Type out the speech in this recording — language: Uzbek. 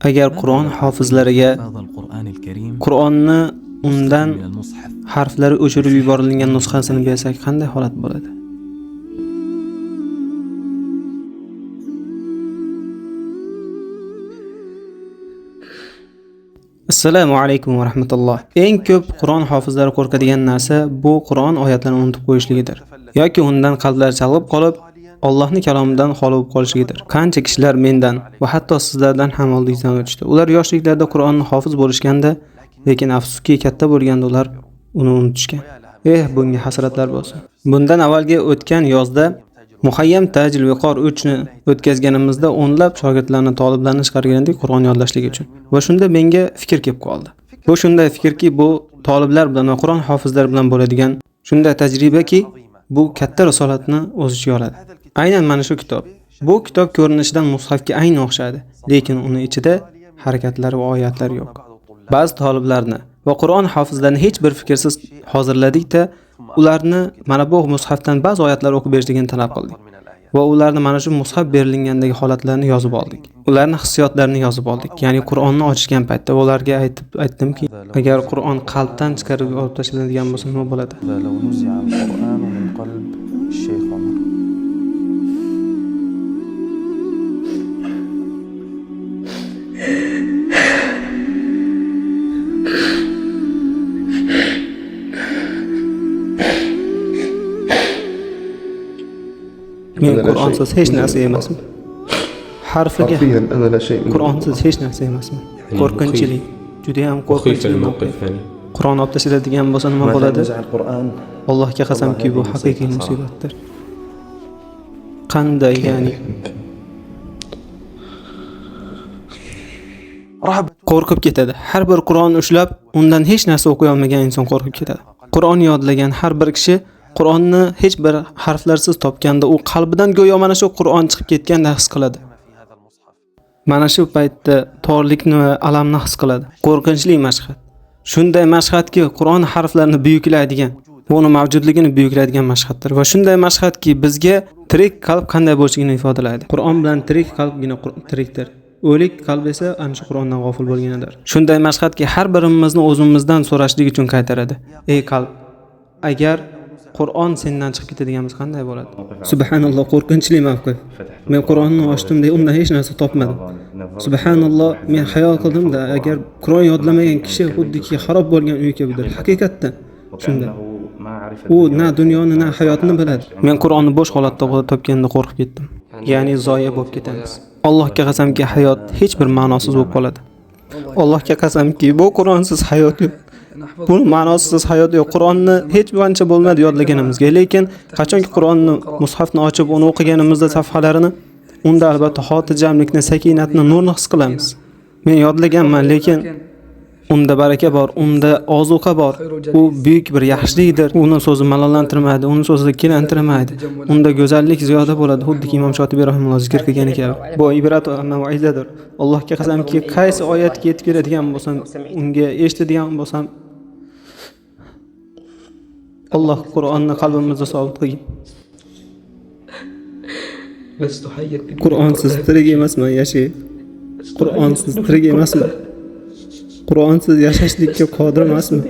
Agar Qur'on hofizlariga Qur'onni undan harflari o'chirib yuborilgan nusxasini bersak, qanday holat bo'ladi? Assalomu alaykum va rahmatulloh. Eng ko'p Qur'on hofizlari qo'rqadigan narsa bu Qur'on oyatlarini unutib qo'yishligidir yoki undan qalblari chalg'ib qolib, Allohning kalomidan xoli bo'lib qolishligidir. Qancha kishilar mendan va hatto sizlardan ham oldingizdan o'tishdi. Ular yoshliklarida Qur'onni hofiz bo'lishganda, lekin afsuski katta bo'lganda ular uni unutishgan. Bunga hasratlar bo'lsin. Bundan avvalgi o'tgan yozda Muhayyam Tajil Viqor 3 ni o'tkazganimizda o'nlab shogirdlarni, toliblarni chiqargan edik Qur'on yodlashlik uchun. Va shunda menga fikr kelib qoldi. Bu shunday fikrki, bu toliblar bilan va Qur'on hofizlari bilan bo'ladigan shunday tajribaki, bu katta risolatni o'z ichiga oladi. Aynan mana shu kitob. Bu kitob ko'rinishidan mushafga ayni o'xshaydi, lekin uni ichida harakatlar va oyatlar yo'q. Ba'zi toliblarni va Qur'on hofizlarini hech bir fikrsiz hozirladik-da, ularni mana bu mushafdan ba'zi oyatlar o'qib berishligini talab qildik va ularni mana shu mushaf berilgandagi holatlarni yozib oldik. Ularni hissiyotlarini yozib oldik. Ya'ni Qur'onni ochishgan paytda ularga aytdimki, agar Qur'on qalbdan chiqarib olib tashlanadigan bo'lsa nima bo'ladi? Men Qur'onsiz hech narsa emasman. Harfiga Qur'onsiz hech narsa emasman. Qo'rqinchli, juda ham qo'rqinchli mavqif. Qur'on olib tashlanadigan bo'lsa nima bo'ladi? Allohga qasamki, bu haqiqiy musibatdir. Qanday, ya'ni qo'rqib ketadi. Har bir Qur'on ushlab, undan hech narsa o'qiy olmagan inson qo'rqib ketadi. Qur'on yodlagan har bir kishi Qur'onni hech bir harflarsiz topganda u qalbidan go'yo mana shu Qur'on chiqib ketganda his qiladi. Mana shu paytda torlikni va alamni his qiladi. Qo'rqinchli mashhad. Shunday mashhadki, Qur'on harflarini buyuklaydigan, uni mavjudligini buyuklaydigan mashhaddir. Va shunday mashhadki, bizga tirik qalb qanday bo'lishligini ifodalaydi. Qur'on bilan tirik qalbgina tirikdir. O'lik qalb esa ana shu Qur'ondan g'ofil bo'lganidir. Shunday mashhadki, har birimizni o'zimizdan so'rashlik uchun qaytaradi. Ey qalb, agar Qur'on sendan chiqib ketadigan bo'lsa qanday bo'ladi? Subhanalloh, qo'rqinchli mavqif. Men Qur'onni ochdim-da, undan hech narsa topmadim. Subhanalloh, men xayol qildim-da, agar Qur'on yodlamagan kishi xuddiki xarob bo'lgan uy kabidir. Haqiqatdan shunday. U na dunyoni, na hayotni biladi. Men Qur'onni bo'sh holatda topganda qo'rqib ketdim. Ya'ni zoya bo'lib ketamiz. Allohga qasamki, hayot hech bir ma'nosiz bo'lib qoladi. Allohga qasamki, bu Qur'onsiz hayot yo'q. Buni ma'nosiz hayot yo'q. Qur'onni hech qancha bo'lmadi yodlaganimizga, lekin qachonki Qur'onni, mushafni ochib, uni o'qiganimizda safhalarini, unda albatta xotirjamlikni, sakinatni, nurni his qilamiz. Men yodlaganman, lekin unda baraka bor, unda ozuqa bor. U buyuk bir yaxshilikdir. Uni so'zi malollantirmaydi, uni so'zi ikkilantirmaydi. Unda go'zallik ziyoda bo'ladi, xuddiki Imom Shotibiy rahimahulloh zikr qilgani kabi. Bu ibrat va mau'izadir. Allohga qasamki, qaysi oyatga yetib keladigan bo'lsam, unga eshitadigan bo'lsam, Alloh Qur'onni qalbimizda sobit qilgin. Qur'onsiz tirik emasman, yashay. Qur'onsiz tirik emasman. Qur'onsiz yashashlikka qodir emasman.